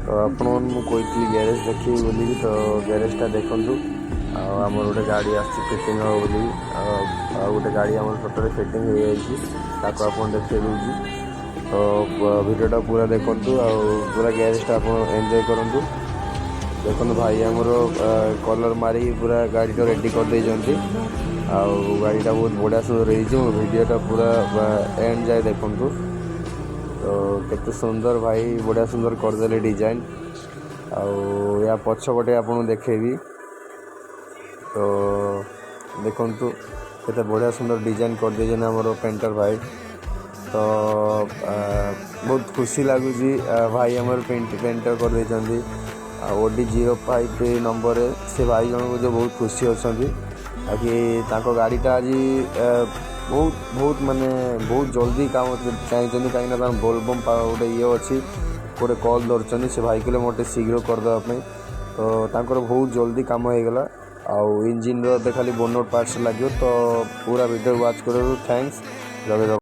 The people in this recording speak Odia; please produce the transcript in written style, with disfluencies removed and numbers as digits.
ତ ଆପଣମାନଙ୍କୁ ମୁଁ କହିଥିଲି ଗ୍ୟାରେଜ୍ ଦେଖେଇବି ବୋଲିକି, ତ ଗ୍ୟାରେଜଟା ଦେଖନ୍ତୁ। ଆଉ ଆମର ଗୋଟେ ଗାଡ଼ି ଆସିଛି ଫିଟିଂ ହେବ ବୋଲି। ଆଉ ଆଉ ଗୋଟେ ଗାଡ଼ି ଆମର ଟୋଟାଲି ଫିଟିଂ ହେଇଯାଇଛି, ତାକୁ ଆପଣ ଦେଖେଇ ଦେଉଛି। ତ ଭିଡ଼ିଓଟା ପୁରା ଦେଖନ୍ତୁ ଆଉ ପୁରା ଗ୍ୟାରେଜଟା ଆପଣ ଏନ୍ଜୟ କରନ୍ତୁ। ଦେଖନ୍ତୁ, ଭାଇ ଆମର କଲର୍ ମାରିକି ପୁରା ଗାଡ଼ିଟା ରେଡ଼ି କରିଦେଇଛନ୍ତି ଆଉ ଗାଡ଼ିଟା ବହୁତ ବଢ଼ିଆ ସୁନ୍ଦର ହେଇଛି। ମୋ ଭିଡ଼ିଓଟା ପୁରା ଏଣ୍ଡ ଯାଏ ଦେଖନ୍ତୁ। ତ କେତେ ସୁନ୍ଦର ଭାଇ ବଢ଼ିଆ ସୁନ୍ଦର କରିଦେଲେ ଡିଜାଇନ୍। ଆଉ ୟା ପଛପଟେ ଆପଣଙ୍କୁ ଦେଖେଇବି। ତ ଦେଖନ୍ତୁ, କେତେ ବଢ଼ିଆ ସୁନ୍ଦର ଡିଜାଇନ୍ କରିଦେଇଛନ୍ତି ଆମର ପେଣ୍ଟର ଭାଇ। ତ ବହୁତ ଖୁସି ଲାଗୁଛି, ଭାଇ ଆମର ପେଣ୍ଟର କରିଦେଇଛନ୍ତି। ଆଉ OD 05 ନମ୍ବରରେ ସେ ଭାଇ ଜଣକ ଯେଉଁ ବହୁତ ଖୁସି ଅଛନ୍ତି। ବାକି ତାଙ୍କ ଗାଡ଼ିଟା ଆଜି ବହୁତ ବହୁତ ମାନେ ବହୁତ ଜଲ୍ଦି କାମ ଚାହିଁଛନ୍ତି, କାହିଁକିନା ତାଙ୍କ ବୋଲବମ୍ ଗୋଟେ ଇଏ ଅଛି, ଗୋଟେ କଲ୍ ଧରିଛନ୍ତି। ସେ ଭାଇ କହିଲେ ମୋତେ ଶୀଘ୍ର କରିଦେବା ପାଇଁ। ତ ତାଙ୍କର ବହୁତ ଜଲ୍ଦି କାମ ହେଇଗଲା। ଆଉ ଇଞ୍ଜିନ୍ର ଏବେ ଖାଲି ବୋନଟ୍ ପାର୍ଟସ୍ ଲାଗିବ। ତ ପୁରା ଭିଡ଼ିଓ ୱାଚ୍ କରିବାରୁ thanks. ଜୟ ଜଗନ୍ନାଥ।